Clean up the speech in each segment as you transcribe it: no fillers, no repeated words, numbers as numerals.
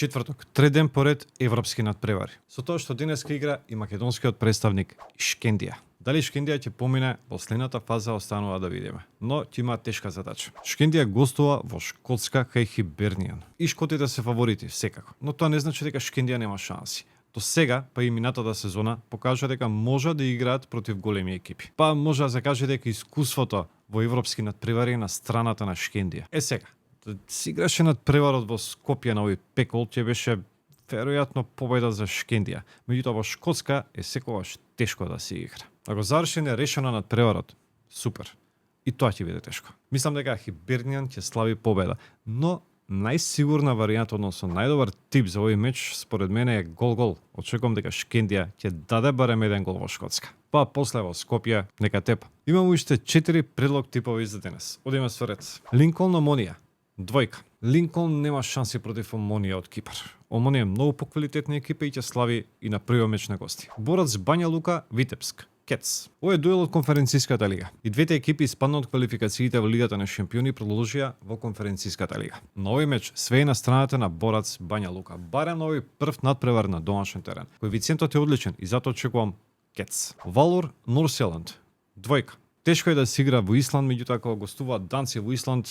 Четврток, 3 ден поред европски надпревари. Со тоа што денеска игра и македонскиот представник Шкендија. Дали Шкендија ќе помине во следната фаза останува да видиме, но ќе има тешка задача. Шкендија гостува во Шкотска кај Хибернијан. И шкотите се фаворити секако, но тоа не значи дека Шкендија нема шанси. До сега, па и минатата сезона, покажа дека може да играат против големи екипи. Па може да се каже дека искуството во европски надпревари е на страната на Шкендија. Сега, да си играше надпреварот во Скопје на овој пекол, ќе беше веројатно победа за Шкендија. Меѓутоа во Шкотска е секогаш тешко да се игра. Ако заврши нерешено надпреварот, супер. И тоа ќе биде тешко. Мислам дека Хибернијан ќе слави победа, но најсигурна варијанта, односно најдобар тип за овој меч според мене е гол-гол. Очекувам дека Шкендија ќе даде барем еден гол во Шкотска. Па после во Скопје нека тепа. Имам уште 4 предлог типови за денес. Одиме со ред. Линколн Омонија. Двојка. Линколн нема шанси против Омонија од Кипар. Омонија е многу поквалитетна екипа и ќе слави и на првиот меч на гости. Борац Бања Лука, Витебск. Кец. Ова е дуел од конференциската лига. И двете екипи испадна од квалификациите во Лигата на шампиони и продолжија во конференциската лига. На овој меч све е на страната на Борац Бања Лука. Барем на овој прв надпревар на домашен терен. Коефициентот е одличен и затоа очекувам Кец. Валур Норселанд. Двојка. Тешко е да се игра во Исланд, меѓутоа кога гостуваат данци во Исланд,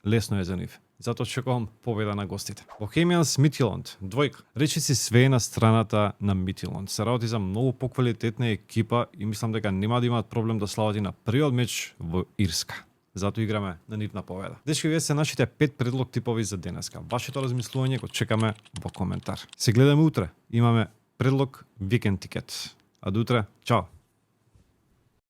лесно е за нив. Затоа очекувам победа на гостите. Бохемијанс Митиланд, двојка. Речиси све е на страната на Митиланд. Се работи за многу поквалитетна екипа и мислам дека нема да имаат проблем да слават и на првиот меч во Ирска. Затоа играме на нивна победа. Дечки, вие се нашите 5 предлог типови за денеска. Вашето размислување го чекаме во коментар. Се гледаме утре. Имаме предлог викенд тикет. А до утре, чао!